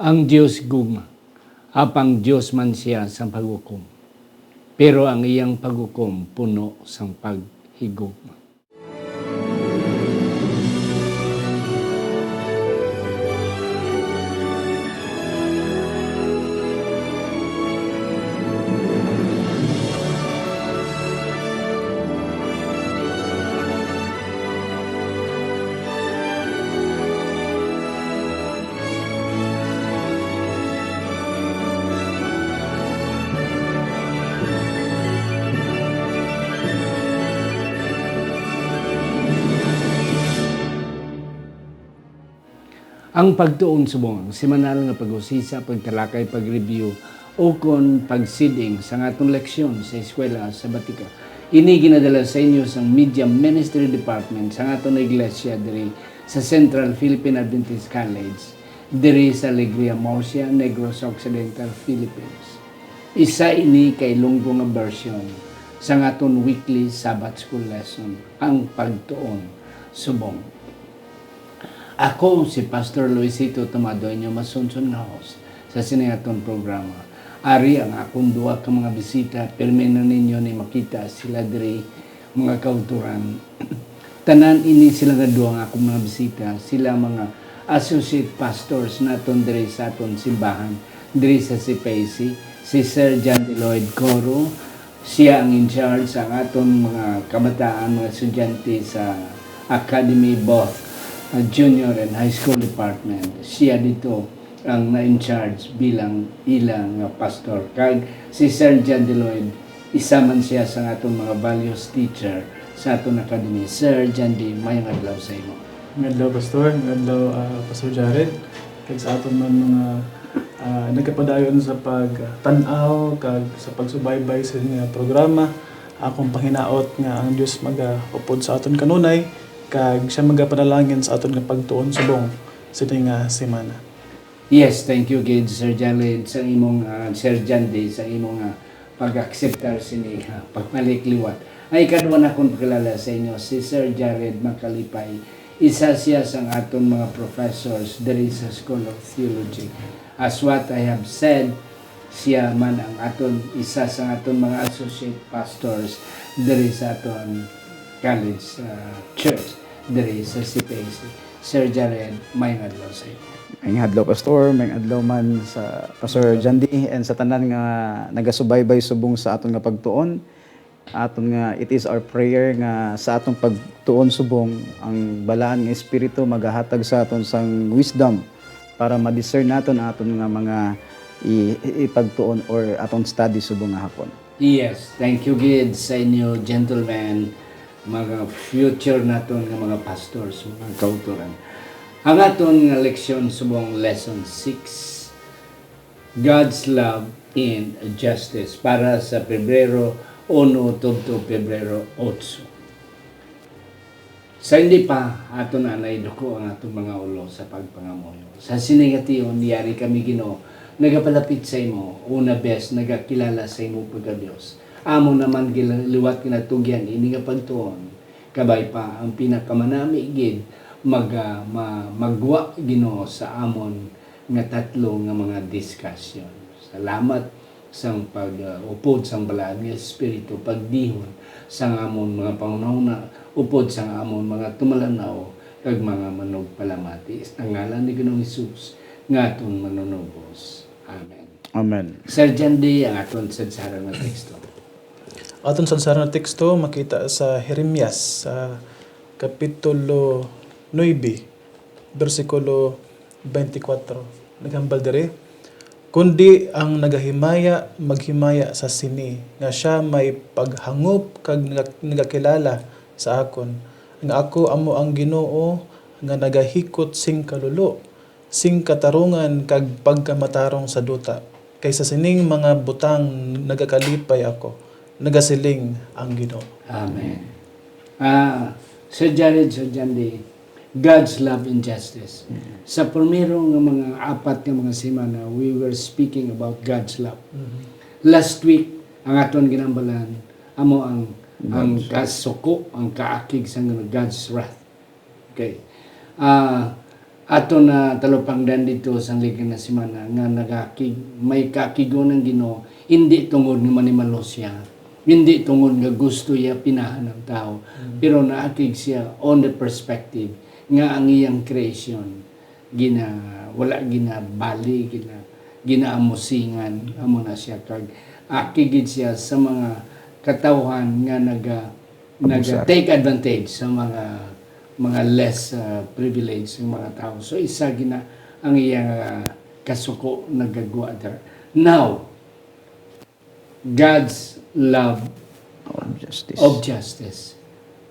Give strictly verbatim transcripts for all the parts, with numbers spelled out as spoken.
Ang Dios gugma, apang Dios man sia sang paghukom, pero ang iyang paghukom puno sang paghigugma. Ang pagtuon subong ang semanal nga pag-usisa, pagtalakay, pag-review, ukon pagsiding sa aton leksyon sa eskwela sa Batika. Ini ginadala sa inyo sang Media Ministry Department sa aton iglesia diri sa Central Philippine Adventist College, diri sa Alegria, Murcia, Negros Occidental, Philippines. Isa ini ka Ilonggo nga bersyon sa aton weekly Sabbath School lesson, ang pagtuon subong. Ako si Pastor Luisito Tomado, inyo masunson nga host sa sini aton programa. Ari ang akon duha ka mga bisita, pirmi na ninyo ni makita sila diri, mga kautoran. Tanan ini sila nga duha nga akong mga bisita, sila mga associate pastors naton diri sa aton simbahan, diri sa C P A C, si Sir John Lloyd Coro. Siya ang in charge sa aton mga kabataan, mga estudyante sa Academy, both, uh, junior and high school department. Siya dito ang na-in charge bilang ila nga pastor. Kag si Sir John Lloyd, isa man siya sa aton mga values teacher sa aton academy. Sir John D, mayong adlaw sa imo. Maayong adlaw, Pastor. Maayong adlaw, ah, Pastor Jared. Kag sa aton man mga, ah, nagapadayon sa pagtan-aw kag sa pagsubaybay sa inyong programa, akong panghinaot nga ang Dios magaupod sa aton kanunay, kag siya magapanalangin sa aton nga pagtuon subong sini nga semana. Yes, thank you gid, Sir Jared, sa imong, ah, Sir John D, sa imong, ah, pag-akseptar sini, ah, pagmalik liwat. Ang ikadua nakon pakilala sa inyo, si Sir Jared Macalipay. Isa siya sang aton mga professors diri sa School of Theology. As what I have said, siya man ang aton, isa sang aton mga associate pastors diri sa aton college, ah, church, diri sa C P A C. Sir Jared, mayong adlaw sa inyo. Mayong adlaw, Pastor. Mayong adlaw man sa Pastor John D and sa tanan nga nagasubaybay subong sa aton nga pagtuon. Aton nga, it is our prayer nga sa aton pagtuon subong, ang Balaan nga Espiritu magahatag sa aton sang wisdom para ma-discern naton ang aton nga mga i-, i-, ipagtuon or aton study subong nga hapon. Yes, thank you gid sa inyo, gentlemen, mga future naton nga mga pastors, mga kautoran. Ang aton nga leksyon subong lesson six, God's Love and Justice, para sa Pebrero uno tubtob Pebrero otso. Sa hindi pa, aton anay duko ang aton mga ulo sa pagpangamuyo. Sa sini nga tion, yari kami, Ginoo, nagapalapit sa imo, una bes nagakilala sa imo pagka-Dios. Amo naman gila-, liwat ginatugyan ini nga pagtuon. Kabay pa, ang pinakamanami gid mag-, ah, ma-, magwa, Ginoo, sa amon nga tatlo nga mga diskasyon. Salamat sang pag, ah, upod sang Balaan nga Espiritu, pagdihon sang amon mga panghunahuna, upod sang amon mga tumalanaw kag mga manugpalamati. Sa ngalan ni Ginoong Hesus nga aton Manunubos. Amen. Amen. Sir John D, ang aton sadsaran nga teksto. Aton sadsaran nga teksto makita sa Jeremias, sa Kapitulo nuebe, bersikulo twenty-four. Naghambal diri, "Kundi ang nagahimaya, maghimaya sa sini, nga sia may paghangop kag naga-, nagakilala sa akon, nga ako amo ang Ginoo nga nagahikot sing kalulo, sing katarungan kag pagkamatarong sa duta. Kay sa sining mga butang nagakalipay ako, nagasiling ang Ginoo." Amen. Ah, Sir Jared, Sir Jandy, God's love and justice. Mm. Sa primero nga mga apat nga mga semana, we were speaking about God's love. Mhm. Last week, ang aton ginambalan, amo ang, ang God's kasuko, ang kaakig sa God's wrath. Okay. Ah, Ato na talupangdan dito sa ligang na semana nga nagakig, may kakigon ang Ginoo, hindi tungod nga manimalo siya, hindi tungod nga gusto iya pinahan ang tao, pero naakig siya on the perspective nga ang iyang creation gina wala ginabali, gina ginaamusingan, amo na siya, kag akig gid siya sa mga katawhan nga naga naga take advantage sa mga mga less uh, privileged nga mga tao. So isa gina ang iyang uh, kasuko nagagwa there. Now, God's love of justice. Of justice.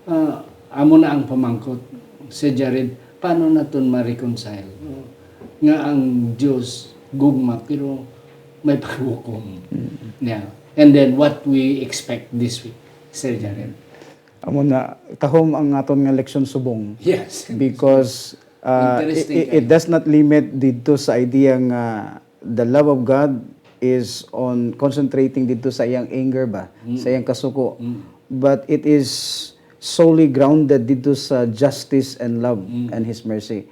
Uh, amo na ang pamangkot, si Jared, paano naton ma-reconcile nga ang Dios gugma pero may paghukom? Mm. Yeah. And then what we expect this week, Sir Jared? Amo na, tahom ang aton nga leksyon subong. Yes. Because uh, it, it, it does not limit dito sa idea nga the love of God is on concentrating dito sa iyang anger ba, mm, sa iyang kasuko. Mm. But it is solely grounded dito sa justice and love, mm, and His mercy.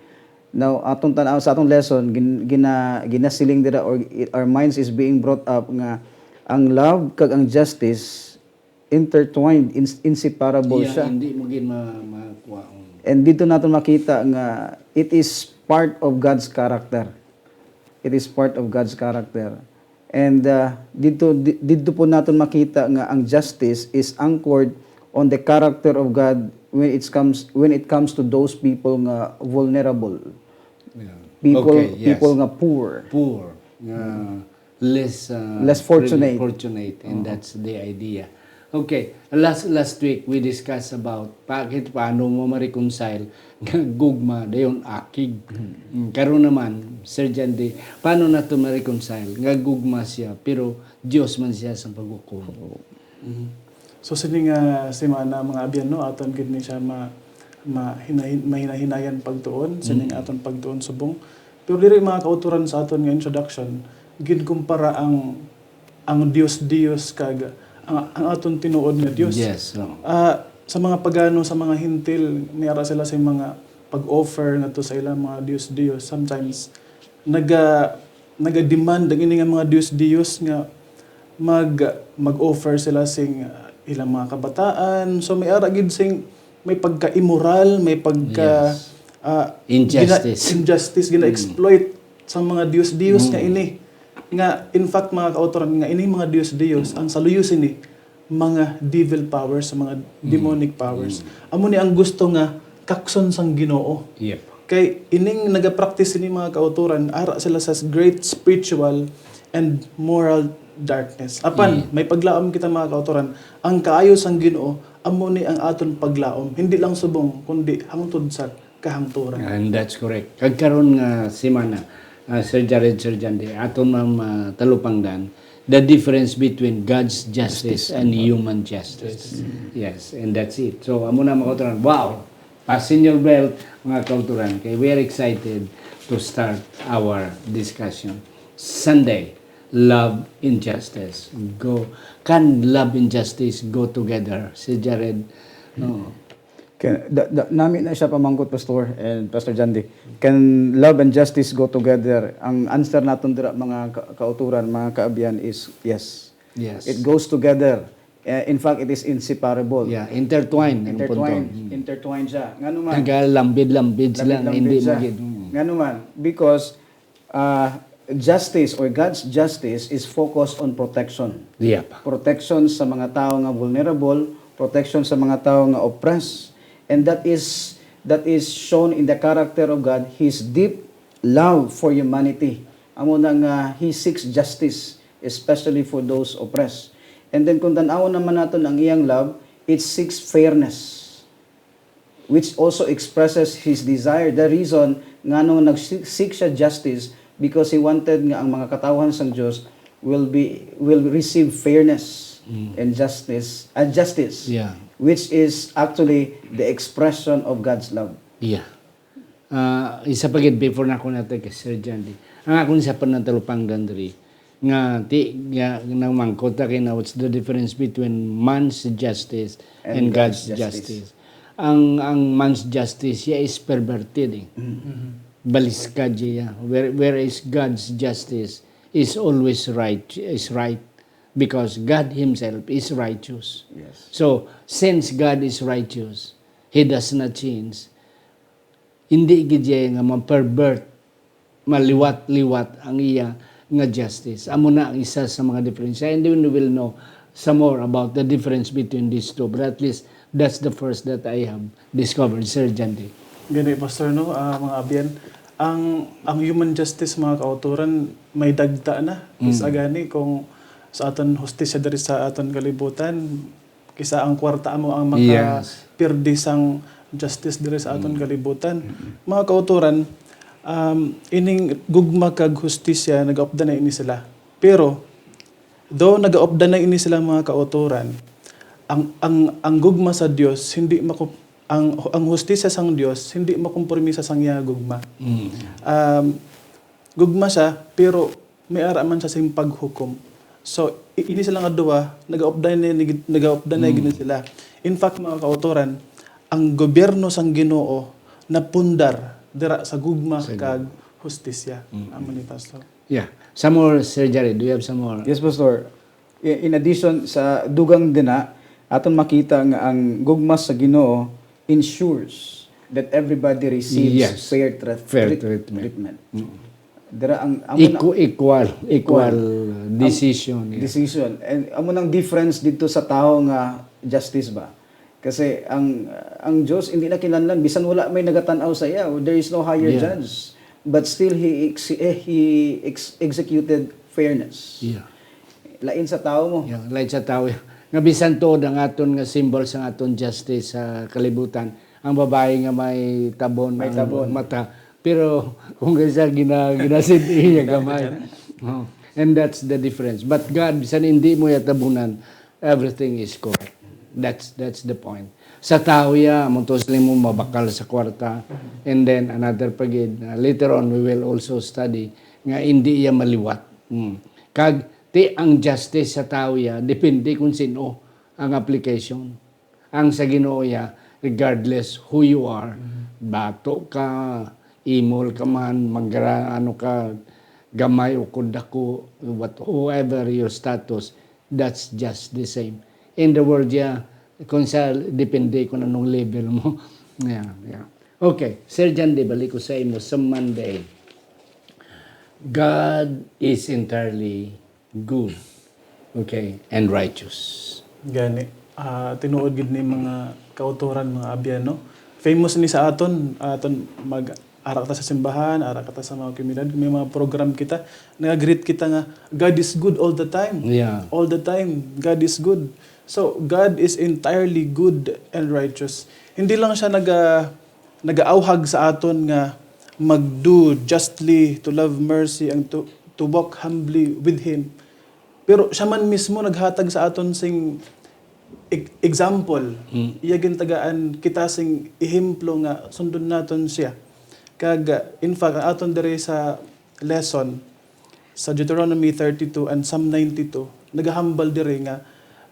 Now, atong tan-aw sa atong lesson, gin, gina, ginasiling dira, or it, our minds is being brought up nga ang love kag ang justice intertwined, ins- inseparable siya. Hindi mo gid ma- makuha. And dito natin makita nga it is part of God's character. It is part of God's character. And uh, dito di- dito po natin makita nga ang justice is anchored on the character of God when it comes when it comes to those people nga vulnerable. Yeah. People Okay, yes. people nga poor. Poor, nga less uh, Less fortunate. Fortunate, and that's the idea. Okay, last last week we discussed about bakit paano mo ma-reconcile nga gugma dayon akig. Mm, karon naman, Sir Jandy, paano nato ma-reconcile nga gugma siya pero Dios man siya sa paghukom? Mhm. So sini nga semana, mga abyan, no, aton gid ni siya ma, ma hinahin, mahinahinayan pagtuon sining aton pagtuon subong. Pero diri, mga kautoran, sa aton nga introduction, ginkumpara ang ang Dios-Dios kag ang, ang aton tinuod nga Dios. Yes, oo. Ah, sa mga pagano, sa mga Hentil, may ara sila sa mga pag-offer ngadto sa ilang mga dios-dios. Sometimes naga naga-demand ang ini nga mga dios-dios nga mag mag-offer sila sing uh, ilang mga kabataan. So may ara gid sing may pagka-immoral, may pagka Yes. uh, Injustice. gina- injustice, gina-exploit sa mga dios-dios nga ini. Nga in fact, mga kautoran, nga ini mga dios-dios, ang saluyo sini mga devil powers, sa mga demonic powers. Amo ni ang gusto nga kakson sang Ginoo. Yep. Kay ining nagapractice ini mga kautoran, ara sila sa great spiritual and moral darkness. Apan may paglaom kita, mga kautoran, ang kaayo sang Ginoo amo ni ang aton paglaom, hindi lang subong kundi hangtod sa kahangturan. And that's correct. Kag karon nga semana, uh, Sir Jared, Sir Jande, aton matalupangdan the difference between God's justice and human justice. Yes, and that's it. So, amo na, mga kautoran. Wow! Fasten your belt, mga kautoran, kay we are excited to start our discussion. Sunday, love and justice go, can love and justice go together? Si Jared, no? Kay, da, da, nami na siya pamangkot, Pastor and Pastor Jandy. Can love and justice go together? Ang answer naton dira, mga ka- kauturan, mga kaabyan, is yes. Yes. It goes together. Eh, in fact, it is inseparable. Yeah, intertwined ang punto. Intertwined, intertwined siya. Ngano man? Nagalambid-lambid sila, nga hindi siya. Magid. Mm. Ngano man? Because uh, justice or God's justice is focused on protection. Yep. Protection sa mga tao nga vulnerable, protection sa mga tao nga oppressed. And that is that is shown in the character of God, his deep love for humanity. Amo na nga he seeks justice, especially for those oppressed. And then kung tan-awon naman naton ang iyang love, it seeks fairness, which also expresses his desire, the reason ngano nag-seek siya justice, because he wanted nga ang mga katawhan sang Dios will be will receive fairness and justice, and justice, Yeah. which is actually the expression of God's love. Yeah. Ah, isa pa gid before na ako nato kay Sir Jandy. Ang akong isa pa natalupangdan diri nga ti nga namangkot ta kay na what's the difference between man's justice and, And God's God's justice. justice. Ang ang man's justice siya is perverted eh. Mhm. Baliskad siya. Where, whereas God's justice is always right, is right, because God himself is righteous. Yes. So, since God is righteous, He does not change. Hindi gid siya nga ma-pervert, maliwat-liwat ang iya nga justice. Amo na ang isa sa mga diferensya. And then we will know some more about the difference between these two. But at least, that's the first that I have discovered, Sir Jandy. Gani, Pastor, no, ah, mga abyan, ang ang human justice, mga kautoran, may dagta na. Isa gani kung sa aton hustisya diri sa aton kalibutan, kisa ang kwarta amo ang Yes. makapirdi sang justice diri sa aton kalibutan. Mga kautoran, um, ining gugma kag hustisya, nagaupdan na ini sila. Pero, though nagaupdan na ini sila, mga kautoran, ang ang ang gugma sa Dios hindi maku- ang ang hustisya sang Dios hindi makompromiso sang iya gugma. Um, gugma siya, pero may ara man siya sing paghukom. So, i- ini sila nga duha, nagaupdan na ni- nagaupdan na gid sila. In fact, mga kautoran, ang gobyerno sang Ginoo napundar dira sa gugma kag hustisya. Amo ni, Pastor. Yeah. Some more, Sir Jared. Do you have some more? Yes, Pastor. I- In addition, sa dugang din na, aton makita nga ang gugma sa Ginoo ensures that everybody receives Yes. fair, tra- Fair treat- treatment. treatment. Dira ang amo na- Equ- equal, equal decision. Yeah. Decision. And amo nang difference dito sa tao nga justice ba? Kasi ang ang Diyos hindi na kinahanglan, bisan wala may nagatan-aw sa iya, there is no higher Yeah. judge. But still, he ex- eh, he ex- executed fairness. Yeah. Lain sa tao mo. Yung light sa tao. Nga bisan tuod ang aton nga symbol sa aton justice sa kalibutan, ang babae nga may tabon May ang tabon. mata. Pero kung kaysa gina, ginasid-i niya gamay. Oh. And that's the difference. But God, bisan hindi mo yatabunan, everything is correct. That's that's the point. Sa tao ya, mo to sila mo mabakal sa kwarta. And then another pagid, uh, later on we will also study nga hindi iya maliwat. Hmm. Kag ti ang justice sa tao ya, depende kung sino ang application. Ang sa Ginoo ya, regardless who you are, bato ka, imol ka man, manggara, ano ka, gamay o kung dako, what, whoever your status, that's just the same. In the world ya, kung sa, depende kung anong level mo. Yeah, yeah. Okay, Sir Jandy, balik ko sa imo sa Monday. God is entirely good, okay, and righteous. Gani, ah, tinuod gid ni mga kautoran, mga abyan, no? Famous ni sa aton, aton mag ara kita sa simbahan, ara kita sa mga komunidad, may mga program kita, nag-greet kita nga, "God is good all the time." Yeah. All the time, God is good. So, God is entirely good and righteous. Hindi lang siya naga, nagaawhag sa aton nga mag-do justly, to love mercy, and to, to walk humbly with Him. Pero siya man mismo naghatag sa aton sing e- example. Iya gintagaan kita sing ehemplo nga sundon naton siya. Kag, uh, in fact, ang aton diri sa lesson, sa Deuteronomy thirty-two and Psalm ninety-two, nagahambal diri nga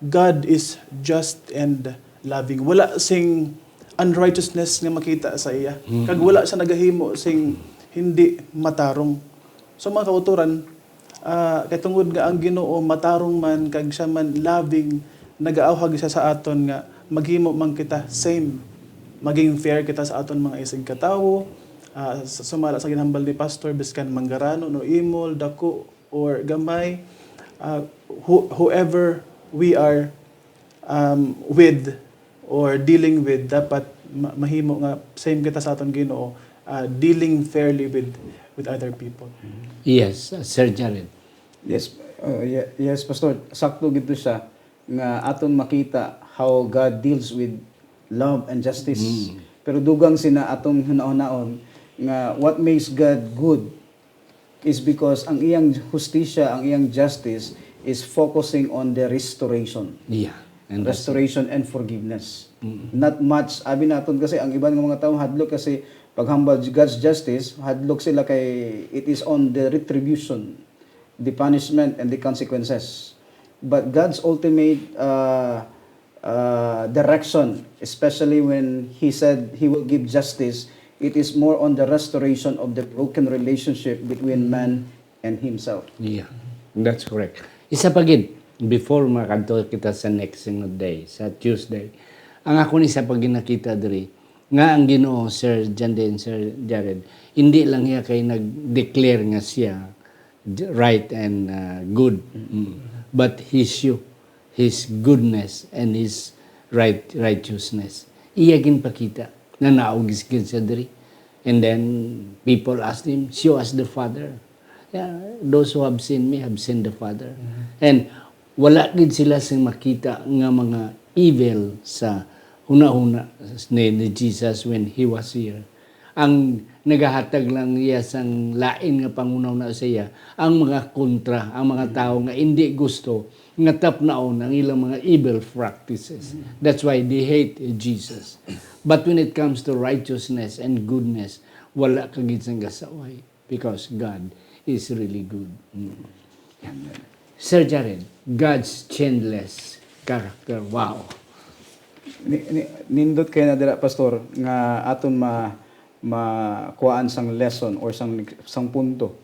God is just and loving. Wala sing unrighteousness nga makita sa iya. Kag wala siya nagahimo sing hindi matarong. So, mga kautoran, ah, kay tungod nga ang Ginoo matarong man kag siya man loving, nagaawhag siya sa aton nga maghimo man kita same. Maging fair kita sa aton mga isigkatawo, ah, sa, sumala sa ginhambal ni Pastor, biskan manggaranon o imol, dako or gamay, ah, who- whoever we are, um, with or dealing with, dapat ma- mahimo nga same kita sa aton Ginoo, uh, dealing fairly with with other people. Yes, uh, Sir Jared. Yes, uh, ye- yes, Pastor. Sakto gid to siya nga aton makita how God deals with love and justice. Pero dugang sina atong hunahunaon nga what makes God good is because ang iyang hustisya, ang iyang justice is focusing on the restoration. Yeah. And that's Restoration and forgiveness. Not much. Abi naton kasi ang iban nga mga tawo hadlok kasi paghambal God's justice, hadlok sila kay it is on the retribution, the punishment, and the consequences. But God's ultimate uh, uh, direction, especially when He said He will give justice, It is more on the restoration of the broken relationship between man and himself. Yeah, that's correct. Isa pa gid, before makadto kita sa next nga day, sa Tuesday, ang akon isa pa gid nakita diri, nga ang Ginoo, Sir Jande and Sir Jared, hindi lang niya kay nag-declare nga siya j- right and uh, good, mm, but his you, his goodness and his right righteousness. Iya ginpakita na naugis gid siya diri. And then people asked him, "Show us the Father." Yeah, those who have seen me have seen the Father. And wala gid sila sing makita nga mga evil sa hunahuna ni, ni Jesus when he was here. Ang nagahatag lang iya sang lain nga panghunahuna sa iya, ang mga kontra, ang mga tawo nga indi gusto nga tapnaon ang ilang mga evil practices. That's why they hate Jesus. But when it comes to righteousness and goodness, wala ka gid sang gasaway because God is really good. Mm. Sir Jared, God's changeless character. Wow. Ni, ni, nindot kay na dira, Pastor, nga aton ma, makuhaan sang lesson or sang, sang punto.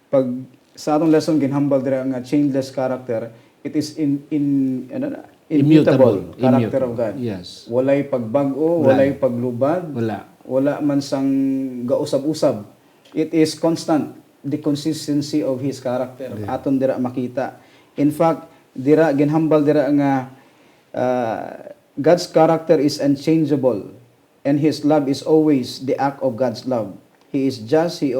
Pag sa aton lesson, ginhambal dira nga changeless character, it is in, in, ano na, immutable, Immutable. Character Immutable. Of God. Yes. Walay pagbag-o, Wala. Walay paglubad, Wala. Wala man sang gausab-usab. It is constant, the consistency of His character. Yeah. Aton dira makita. In fact, dira, ginhambal dira nga uh, God's character is unchangeable, and His love is always the act of God's love. He is just. He,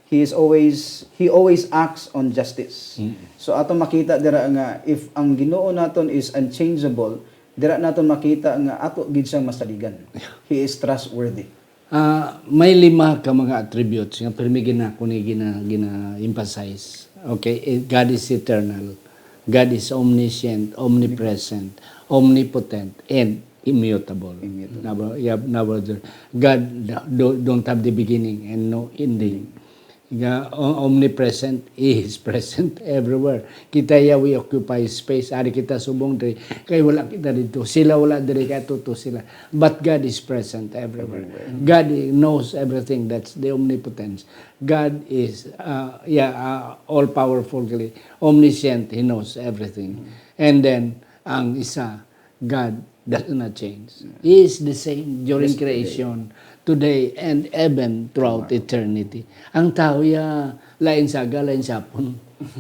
he is always, He always acts on justice. Mm. So ato makita dira nga if ang Ginoo naton is unchangeable, dira naton makita nga ato gid siyang masaligan. He is trustworthy. Ah, may lima ka mga attributes nga pirmi gina ko ni gina gina-emphasize. Okay, eh, God is eternal. God is omniscient, omnipresent, omnipotent, and immutable. Immutable. Never, yeah, never the- God do, don't have the beginning and no ending. Nga o- omnipresent, He is present everywhere. Kita ya, we occupy space. Ari kita subong diri, kay wala kita dito. Sila wala diri, kay ato to sila. But God is present everywhere. God knows everything. That's the omnipotence. God is, uh, yeah, uh, all-powerful, omniscient. He knows everything. And then, ang isa, God does not change. He is the same during creation, today, and even throughout eternity. Ang tao ya, lain saga, lain sapon.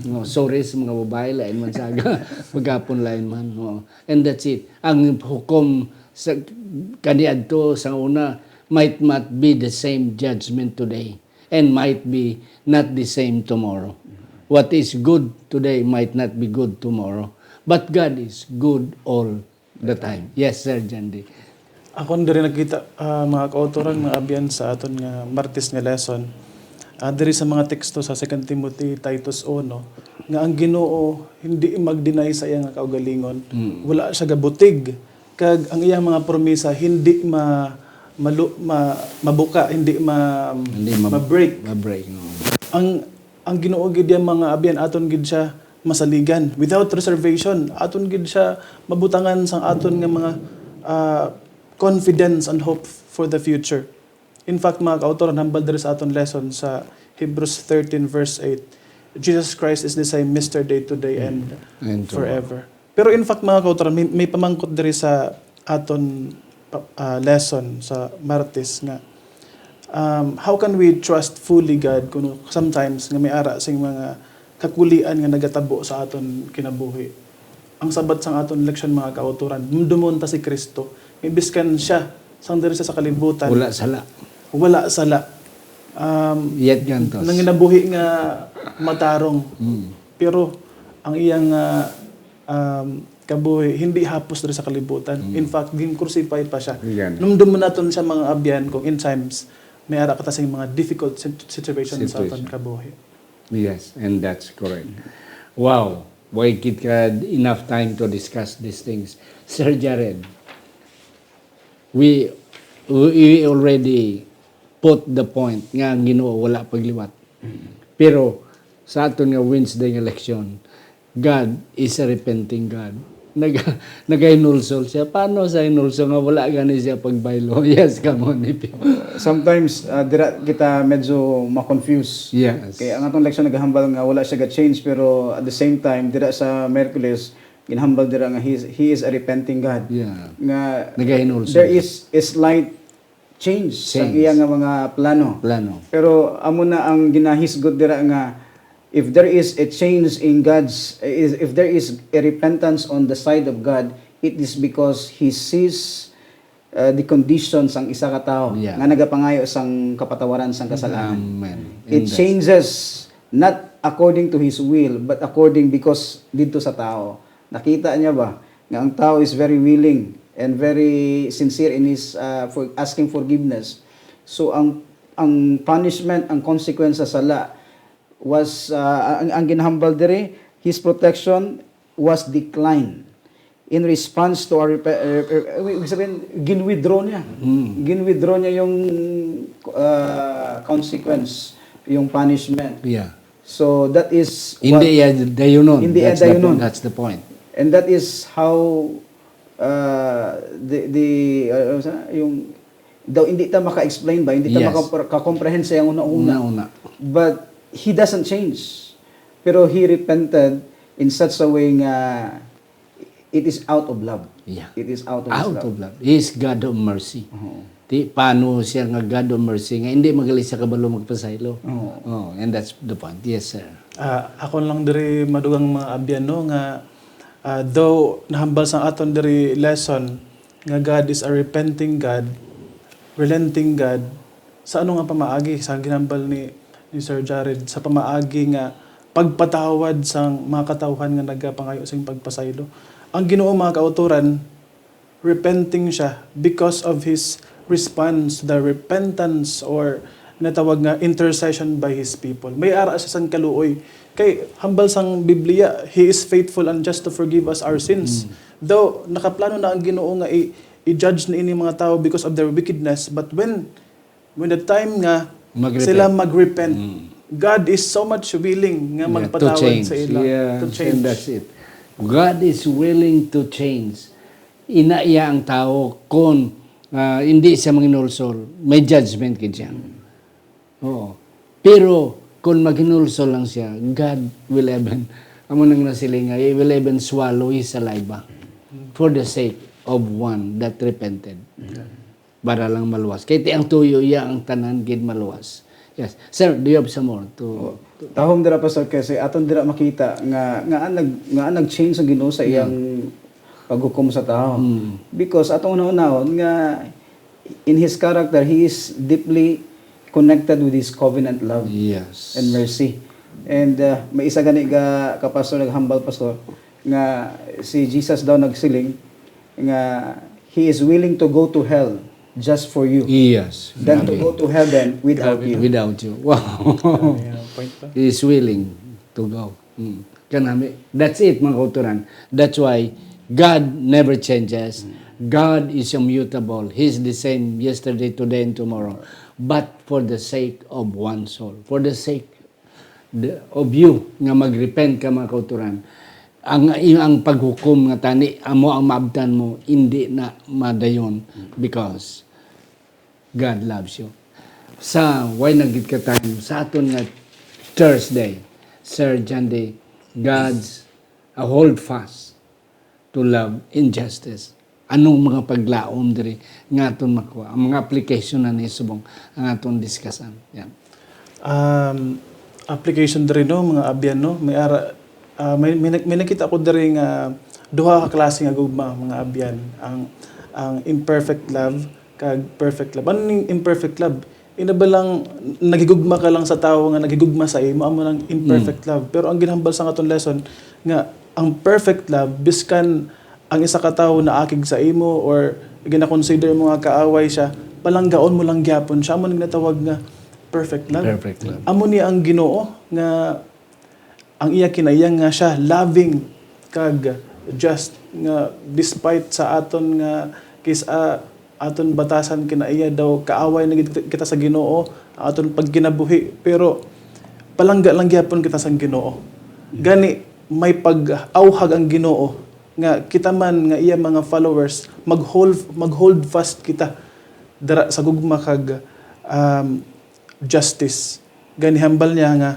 No, sorry sa mga babae, lain man saga, maghapon lain man. No. And that's it. Ang hukom sa kaniadto sa una might not be the same judgment today and might be not the same tomorrow. What is good today might not be good tomorrow. But God is good all the time. Yes, Sir Jandy. Akon diri nakita, ah, mga kautoran, mga abyan sa aton nga Martes nga lesson. Ah, diri sa mga teksto sa Second Timothy, Titus one, nga ang Ginoo hindi mag-deny sa iya nga kaugalingon. Wala siya gabutig. Kag ang iyang mga promisa hindi ma, malu, ma, mabuka, hindi ma, Hindi ma- ma-break. Ma-break. No. Ang ang Ginoo gid, yang mga abyan, aton gid siya masaligan without reservation. Aton gid siya mabutangan sang aton nga mga, ah, confidence and hope for the future. In fact, mga kautoran, hambal diri sa aton lesson sa Hebrews thirteen verse eight, "Jesus Christ is the same yesterday, today, and, And tomorrow. Forever." Pero in fact, mga kautoran, may, may pamangkot diri sa aton pa- ah, lesson sa Martes nga, um, how can we trust fully God kung sometimes nga may ara sing mga kakulian nga nagatabo sa aton kinabuhi? Ang sabat sang aton leksyon, mga kautoran, dumdumon ta si Kristo. Nga biskan siya, sang diri siya sa kalibutan, Wala sala. Wala sala. Um, Yet gantos. Nanginabuhi nga matarong. Pero ang iyang, ah, um, kabuhi hindi hapos diri sa kalibutan. In fact, gin-crucify pa siya. Yan. Numdumon naton siya, mga abyan, kung in times may ara kita sa mga difficult sit- situation sa aton Situation. Kabuhi. Yes, and that's correct. Wow, we get ka enough time to discuss these things. Sir Jared, we, we already put the point nga ang Ginoo wala pagliwat. Pero sa aton nga Wednesday nga leksyon, God is a repenting God. Nag nagahinulsol siya. Paano sa hinulsol nga wala gani siya pagbaylo? Yes, come on, if you Sometimes, ah, dira kita medyo ma-confuse. Yes. Kaya ang atong leksyon nagahambal nga wala siya ga-change, pero at the same time, dira sa Miyerkules, ginhambal dira nga he is, he is a repenting God. Yeah. Nga Nagahinulsol. There is a slight change sa Change. iya nga mga plano. Plano. Pero amo na ang ginahisgot dira nga if there is a change in God's, is, if there is a repentance on the side of God, it is because He sees, uh, the condition sang isa ka tawo Yeah. nga nagapangayo sang kapatawaran sang kasalanan. Amen. It And that's changes not according to His will, but according because didto sa tawo. Nakita niya ba nga ang tawo is very willing and very sincere in his, uh, for asking forgiveness? So ang, ang punishment, ang consequence sa sala was, uh, ang, ang ginhambal diri, his protection was declined in response to our repe-, uh, uh, ibig sabihin, ginwithdraw niya. Mm. Ginwithdraw niya yung, uh, consequence, yung punishment. Yeah. So that is Hindi what iya dayunon. Hindi iya That's the po-, dayunon. That's the point. And that is how, uh, the, the, uh, ano sa, yung, daw hindi ta maka-explain ba, hindi ta Yes. maka-, ka-comprehend sa iyang una-una. Una-una. But he doesn't change. Pero he repented in such a way nga it is out of love. Yeah. It is out of Out love. of love. He is God of mercy. Oo. Di, paano siya nga God of mercy nga hindi magalis sa kabalo magpasaylo? Oo. Oh, and that's the point. Yes, sir. Ah, ako lang diri madugang mga abyan, no, nga, ah, though nahambal sang aton diri lesson nga God is a repenting God, relenting God, sa ano nga pamaagi sa ginhambal ni, ni Sir Jared, sa pamaagi nga pagpatawad sang mga katawhan nga nagapangayo sing pagpasaylo. Ang Ginoo, mga kautoran, repenting siya because of his response, the repentance, or natawag nga intercession by his people. May ara siya sang kaluoy. Kay hambal sang Biblia, he is faithful and just to forgive us our sins. Mm. Though nakaplano na ang Ginoo nga i- i-judge na ini mga tawo because of their wickedness, but when, when the time nga Mag-repent. sila mag-repent, Mm. God is so much willing nga Yeah, to magpatawad change. sa ila, Yeah, to change. And that's it. God is willing to change. Ina iya ang tawo kung, ah, hindi siya manginulsol, may judgment gid siya. Oo. Pero kung maghinulsol lang siya, God will even, amo nang nasiling nga, He will even swallow his saliva for the sake of one that repented. Para lang maluwas. Kay ti ang tuyo iya ang tanan gid maluwas. Yes. Sir, do you have some more to, Oh, to tahom dira, Pastor, kasi aton dira makita nga, nga nag-, nga nag-change ang Ginoo sa Hmm. iyang paghukom sa tawo. Hmm. Because atong hunahunahon nga in his character, he is deeply connected with his covenant love Yes. and mercy. And, uh, may isa gani ga, ka pastor naghambal, Pastor, nga si Jesus daw nagsiling nga he is willing to go to hell just for you Yes. than to Grabe. go to heaven without Grabe. you. Without you. Wow. Grabe nga point to. He is willing to go. Mm. Kanami. That's it, mga kauturan. That's why God never changes. Mm. God is immutable. He is the same yesterday, today, and tomorrow. But for the sake of one soul, for the sake the, of you nga mag-repent ka, mga kauturan, ang, ang paghukom nga tani amo ang maabtan mo, hindi na madayon because God loves you. Sa way na gid ka time sa aton nga Thursday, Sir Jandy, God's, uh, hold fast to love and justice. Anong mga paglaom diri nga aton makuha? Ang mga application na ni subong ang aton diskasan. Yan. Um, application diri, no, mga abyan, no? May ara, ah, may, may, may nakita ko diri nga duha ka klase nga gugma, mga abyan. Ang, ang imperfect love kag perfect love. Ano ning imperfect love? Ina ba lang naghigugma ka lang sa tawo nga naghigugma sa imo, amo nang imperfect Mm. love. Pero ang ginhambal sa aton lesson nga ang perfect love, biskan ang isa ka tawo naakig sa imo or gina-consider mo nga kaaway siya, palanggaon mo lang gyapon siya. Amo ning natawag nga perfect love. Perfect love. Amo ni ang Ginoo nga ang iya kinaiya nga siya loving kag just, nga despite sa aton nga kis-, ah, aton batasan, kinaiya daw kaaway na gid kita sa Ginoo, ang aton pagkinabuhi, pero palangga lang gyapon kita sang Ginoo. Gani may pag-awhag ang Ginoo nga kita man nga iya mga followers mag-hold, mag-hold fast kita dira sa gugma kag, um, justice. Ginhambal niya nga,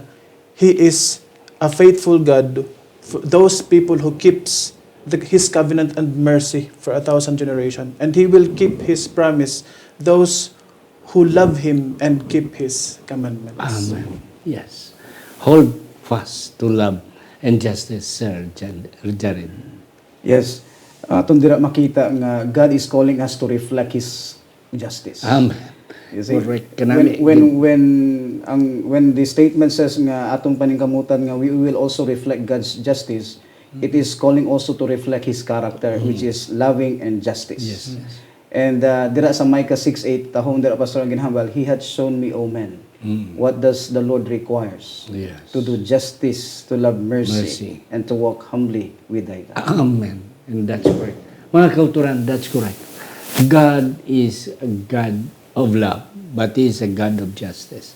"He is a faithful God, f-, those people who keeps the, His covenant and mercy for a thousand generation, and He will keep His promise, those who love Him and keep His commandments." Amen. Yes. Hold fast to love and justice, Sir Jan-, Jared. Yes. Aton dira makita nga God is calling us to reflect His justice. Amen. You see, Correct. Kanami, when, when, gin- when ang, when the statement says nga atong paningkamutan nga we will also reflect God's justice, it is calling also to reflect His character, which is loving and justice. Yes. And, uh, dira sa Micah six eight, tahong dira, Pastor, ang ginhambal, "He hath shown me, O man, Mm. what does the Lord requires Yes. to do justice, to love mercy, Mercy. and to walk humbly with thy God." Amen. And that's correct. Mga kauturan, that's correct. God is a God of love, but He is a God of justice.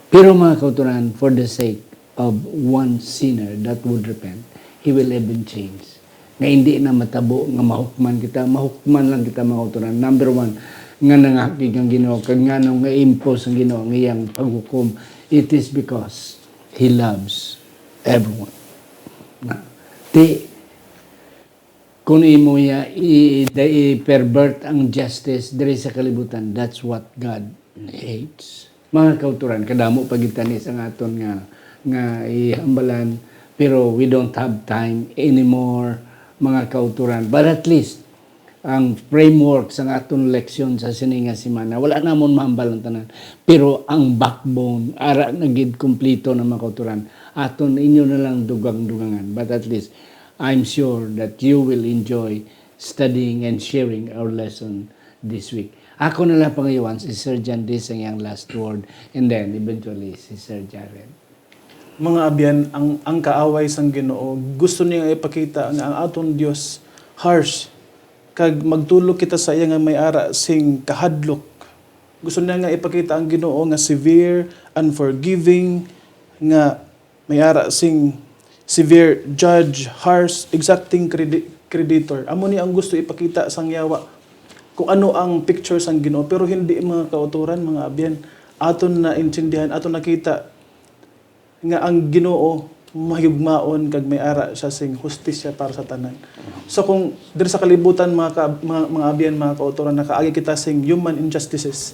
Pero mga kauturan, for the sake of one sinner that would repent, He will even change. Nga hindi na matabo nga mahukman kita, mahukman lang kita, mga kauturan. Number one, nga nangakig ang Ginoo, kag nga nga impose ang Ginoo ang iyang paghukom, it is because He loves everyone. Na, ti, kung imo ya, i, i, i-pervert ang justice diri sa kalibutan, that's what God hates. Mga kauturan, kadamo pa gid tani sang aton nga, nga ihambalan, pero we don't have time anymore, mga kauturan. But at least, ang framework sang aton leksyon sa sini nga semana, wala namon mahambal ang tanan. Pero ang backbone, ara na gid, kumplito na, mga kauturan. Aton inyo na lang dugang-dugangan. But at least, I'm sure that you will enjoy studying and sharing our lesson this week. Ako na lang pangayowan si Sir John Dee sa iyang last word, and then eventually si Sir Jared. Mga abyan, ang, ang kaaway sang Ginoo, gusto niya nga ipakita nga ang aton Dios harsh, kag magtulok kita sa iya nga may ara sing kahadlok. Gusto niya nga ipakita ang Ginoo nga severe, unforgiving, nga may ara sing severe judge, harsh, exacting credi-, creditor. Amo ni ang gusto ipakita sang yawa, kung ano ang picture sang Ginoo, pero hindi, mga kauturan, mga abyan. Aton naintindihan, aton nakita nga ang Ginoo mahigugmaon kag may ara siya sing hustisya para sa tanan. So, kung diri sa kalibutan, mga ka-, mga, mga abyan, mga kauturan, nakaagi kita sing human injustices,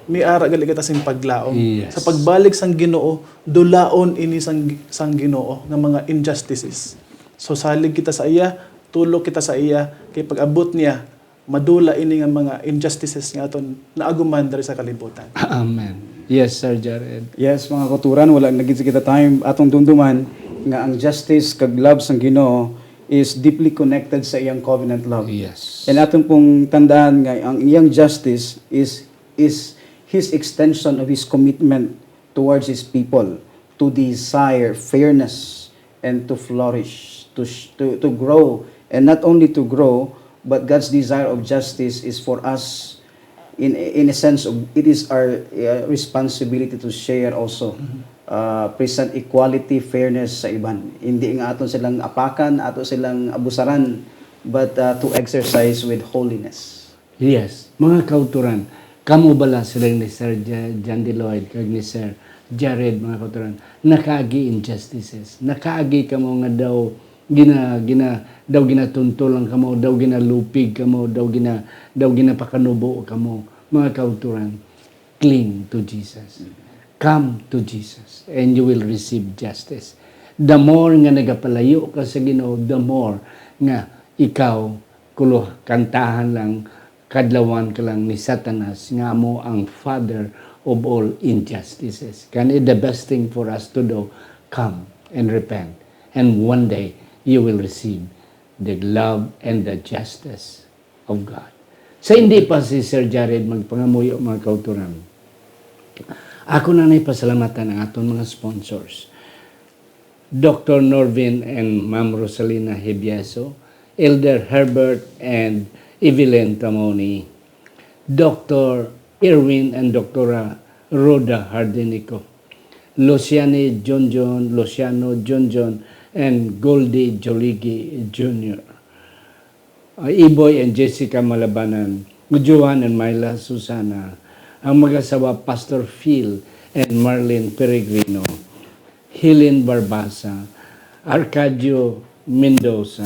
may ara gali kita sing paglaom. Yes. Sa pagbalik sang Ginoo, dulaon ini sang, sang Ginoo nga mga injustices. So, salig kita sa iya, tulok kita sa iya, kay pag-abot niya, madula ini nga mga injustices nga aton naaguman diri sa kalibutan. Amen. Yes, Sir Jared. Yes, mga kauturan, wala na gid kita time. Atong dumduman nga ang justice kag love sang Ginoo is deeply connected sa iyang covenant love. Yes. And aton pong tandaan nga ang iyang justice is, is his extension of his commitment towards his people to desire fairness and to flourish, to sh-, to, to grow, and not only to grow, but God's desire of justice is for us, in, in a sense of, it is our, uh, responsibility to share also, uh, present equality, fairness sa iban. Hindi nga aton silang apakan, ato silang abusaran, but, uh, to exercise with holiness. Yes, mga kauturan, kamo bala, siling ni Sir Ja-, John D. Lloyd kag ni Sir Jared, mga kauturan, nakaagi injustices. Nakaagi kamo nga daw gina-, gina-, daw ginatuntol lang kamo, daw ginalupig kamo, daw gina-, daw ginapakanubo kamo, mga kauturan. Cling to Jesus. Come to Jesus and you will receive justice. The more nga nagapalayo ka sa Ginoo, the more nga ikaw kulo kantahan lang, kadlawan ka lang ni Satanas nga amo ang father of all injustices. Gani, the best thing for us to do, come and repent. And one day, you will receive the love and the justice of God. Sa hindi pa si Sir Jared magpangamuyo, mga kauturan, ako na nay pasalamatan ang aton mga sponsors. Doctor Norvin and Ma'am Rosalina Hibieso, Elder Herbert and Evelyn Tamoni, Doctor Irwin and Doctora Rhoda Hardinico, Luciani Junjun, Luciano Junjun, and Goldie Joligi Junior, uh, Iboy and Jessica Malabanan, Johan and Myla Susana, Ang mag-asawa, Pastor Phil and Marlene Peregrino, Helen Barbasa, Arcadio Mendoza,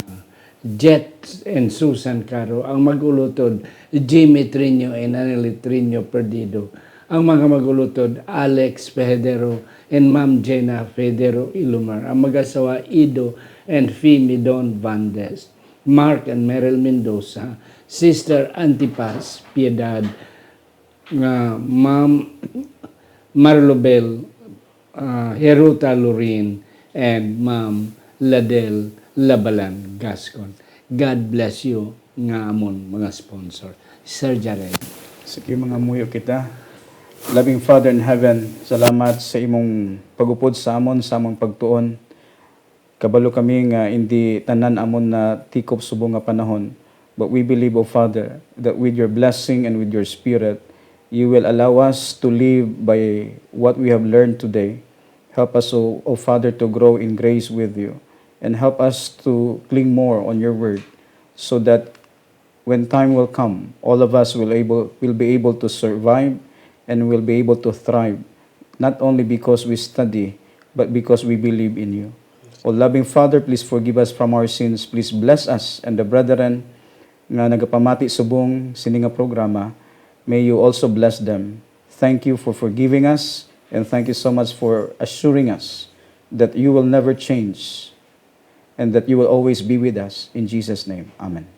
Jet and Susan Caro. Ang mag-ulutod, Jimmy Triño and Annelie Triño Perdido. Ang mga mag-ulutod, Alex Pehedero and Ma'am Jenna Federo Ilumar. Ang mag-asawa, Ido and Fimi Don Vandes. Mark and Meryl Mendoza, Sister Antipas Piedad, nga Ma'am Marlobel, ah, Heruta Lorin, and Ma'am Ladel Labalan Gascon. God bless you nga amon mga sponsor. Sir Jared. Sige, mangamuyo kita. Loving Father in heaven, salamat sa imong pagupod sa amon, sa among pagtuon. Kabalo kami nga indi tanan amon natikop subong nga panahon, but we believe, O Father, that with your blessing and with your Spirit, you will allow us to live by what we have learned today. Help us, O, O Father, to grow in grace with you, and help us to cling more on your word, so that when time will come, all of us will able, will be able to survive and will be able to thrive, not only because we study, but because we believe in you. O loving Father, please forgive us from our sins. Please bless us and the brethren nga nagapamati subong sini nga programa. May you also bless them. Thank you for forgiving us, and thank you so much for assuring us that you will never change and that you will always be with us. In Jesus' name, amen.